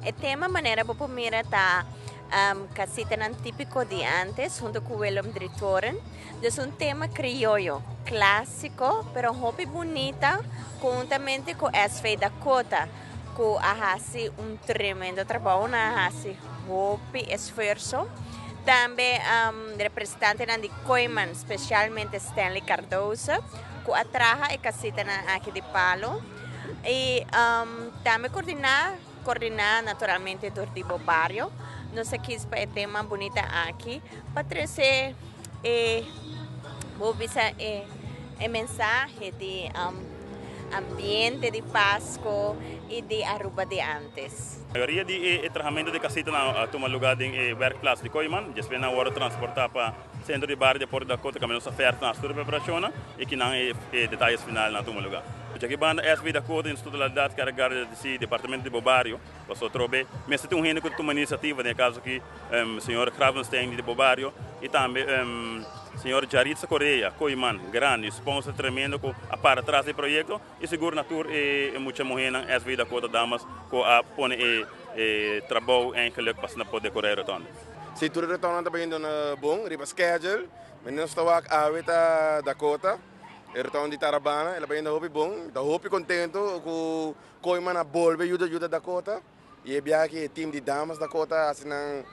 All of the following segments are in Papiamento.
E tema, manera bo por mira, ta casitanan tipico di antes, hunto cu Willem Drietoren. Dus un tema crioyo, clasico, pero hopi bunita, conhuntamente cu SV Dakota, cu a haci un tremendo trabou, a haci hopi esfuerso. Tambe representante di Kooyman, specialmente Stanley Cardoso, cu a traha e casitanan aki di palo. Y tambe coordina naturalmente door di BoBario. Nos a kies pa e tema bunita aki, pa trece e, bisa, e mensahe di ambiente di Pasco y di Aruba di antes. Mayoria di e trahamento di casita a tuma luga den e werkplaats di Kooyman, despues nan a wordo transporta pa centro di bario di Port Dakota, caminda nos a verf nan tur preparacion y cu nan e detaye final a tuma luga. Aki banda SV Dakota en totalidad kier gradici departamento di BoBario, paso trobe, mas tin un hende cu tuma iniciativa, den caso aki señor Gravenstein di BoBario y tambe señor Jaritza Correa, Kooyman, grandi, sponsor tremendo cu a para tras di e proyecto y sigur na tur e mucha muher SV Dakota damas cu a pone e trabou eigenlijk pa na por decora rotonde. Si, tur rotonde ta bayendo na bon, riba schedule. Nos ta awe ta Dakota. E rotonde di Tarabana, el a bayendo hopi bon. Ta hopi contento cu Kooyman a bolbe yuda Dakota. Y e biaha e team di damas Dakota haciendo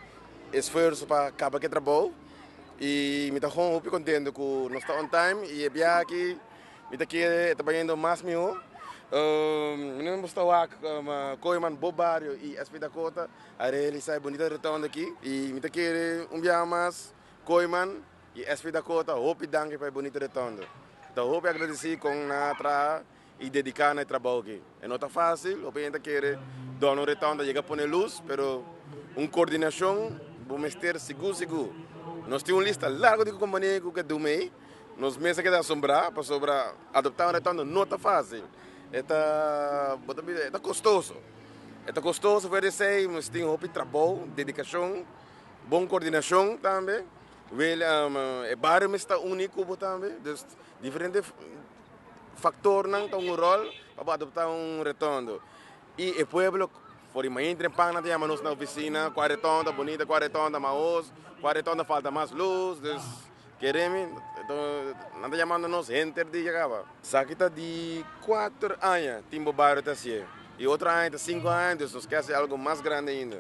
esfuerso pa caba cu e trabou. Y mi ta hopi contento cu nos ta on time y e biaha mi ta kere ta bayendo mas miho. Mi ta wak Kooyman, BoBario y SV Dakota a realisa e bunita rotonde aki y mi ta kere un biaha mas Kooyman y SV Dakota, hopi danki pa e bunita rotonde. Anto, hopi agradeci cu nan a traha y dedica na e trabou aki. E no ta facil, hopi hende kier duna un rotonde, yega pone luz, pero un coordinacion, bo mester sigur sigur. Nos tin un lista largo di compania cu ta mey, nos mes a keda asombra, pasobra adopta un rotonde no ta facil. E ta costoso. E ta costoso, pa esey, mas tin hopi trabou, dedicacion, bon coordinacion tambe. Wel, e bario ta unico tambe, dus diferente factornan ta un rol pa adopta un rotonde. Y e pueblo, for di mainta trempan nan yama nos na oficina, cua rotonde bunita, cua rotonde mahos, cua rotonde falta mas luz, dus keremi, nan ta yamando nos henter dia caba. Esaki ta di 4 aña, team BoBario ta haci. Y otro aña, 5 aña, dus nos kier algo mas grandi ainda.